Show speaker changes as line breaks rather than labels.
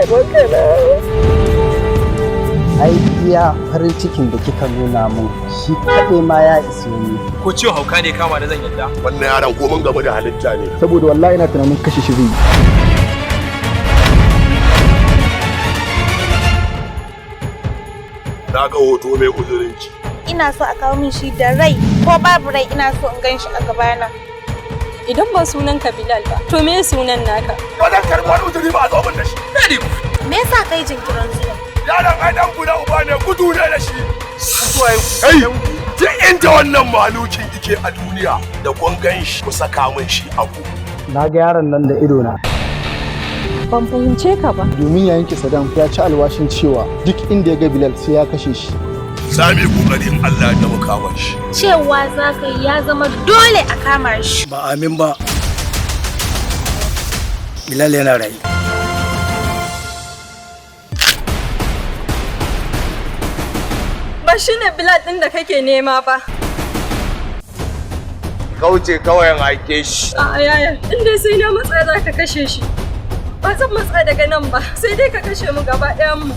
Magana.
Ai iya farin cikin da kika nuna mun shi kaɗai ma ya iso ni.
Ko ciwon hauka ne kama da zan yadda.
Wannan yaron ko mun gaba da halitta ne.
Saboda wallahi ina tunanin kashe shi zai yi.
Na ga hoto mai uzurinci.
Ina so a kawo min shi da rai ko babu rai, ina so in gan shi a gabana.
Idan ba sunan ka Bilal ba, to me sunan naka?
Ba zan karɓi wani uzuri ba, a zo min da shi.
Very good.
Me yasa kai jinkirin zuwa?
Yaron ai dan guda uba ne, gudu ne da shi. Kai, duk inda wannan malukin yake a duniya da kun gan shi, ku saka min shi a ku.
Na ga yaron nan da ido na.
Ban fahimce ka ba.
Domin yayin ki Saddam ya ci alwashin cewa duk inda ya ga Bilal sai ya kashe shi.
Za mu yi kokari in Allah ya mu kama shi.
Cewa za ka yi ya zama dole a kama shi.
Ba amin ba. Bilal yana rayu.
Ba shi ne Bilal ɗin da kake nema ba.
Kauce kawai in aike shi.
A'a yaya, in dai sai na matsa za ka kashe shi. Ba zan matsa daga nan ba, sai dai ka kashe mu gaba ɗayan mu.